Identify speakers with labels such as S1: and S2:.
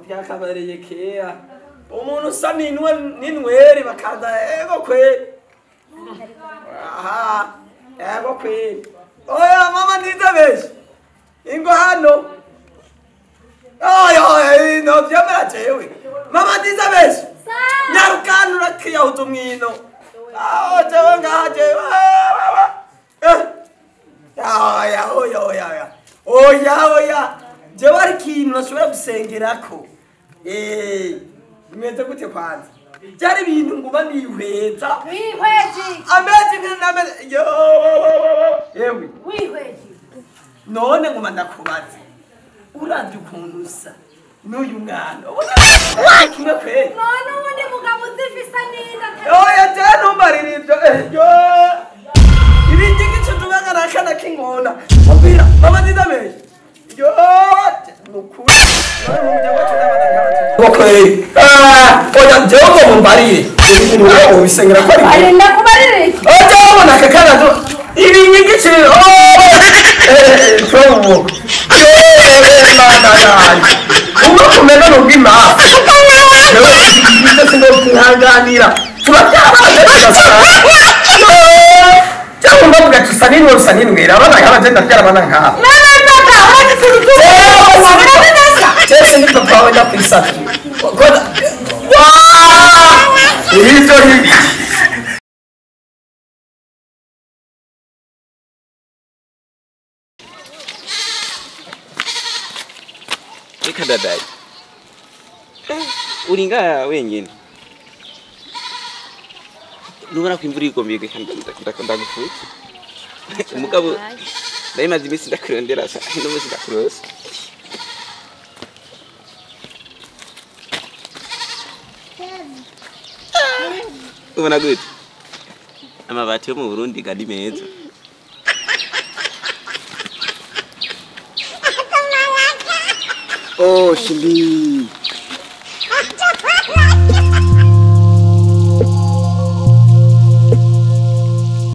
S1: Byakabereye kera. Umuntu usa n'inwe n'inwere bakaza ego kweli. Aha, ego kweli. Oya mama nizabeshe. Ingo hano. Oya oya no vyamera jewe. Mama nizabeshe. Nyarukanura kiyahuza umwino. Aho jewe ngaha jewe. Oya oya oya. Oya oya. Jewe ari ikintu nashobora gusengerako. Bimeze gute kwanza? Byari ibintu nguma nihweza.
S2: Wihweje.
S1: Amezi n'amezi yo. Yewe.
S2: Wihweje.
S1: None nguma ndakubaza. Uravye ukuntu usa n'uyu mwana. Kimwe kweli.
S2: None ubundi mugabo uzifisa ninda.
S1: Oya je ntumbarira ivyo. Yo. Ibindi gice tubagana akana k'ingona. Ubwira mama nzidameshe. Yo nukuri. Okay. Oya jewe ngo mumbarire. Ibintu wowe ubisengera ko ari.
S2: Ari ndakubarira iki?
S1: Oya ubona aka kana do. Ibintu gice. Oh. Yo mana yanjye. Ubu kumena no bwima. Jewe singo turabyabanje tugasara. Cyangwa mbavuga tusa n'inwe usa n'inwera abana nk'aba je ndabyara abana nk'aba.
S2: Mama papa,
S1: Jesse ni papa wawe ndakwisabye. Ibyo ni
S3: Reka dadayi. Uri ngaha wenyine. Nubona ko imvura igombiye ndagufutse. Umugabo ndayimaze iminsi ndakurondera ino munsi ndakurose. Ubona gute? Amabati yo mu Burundi gari meza.
S4: Oh, shindi.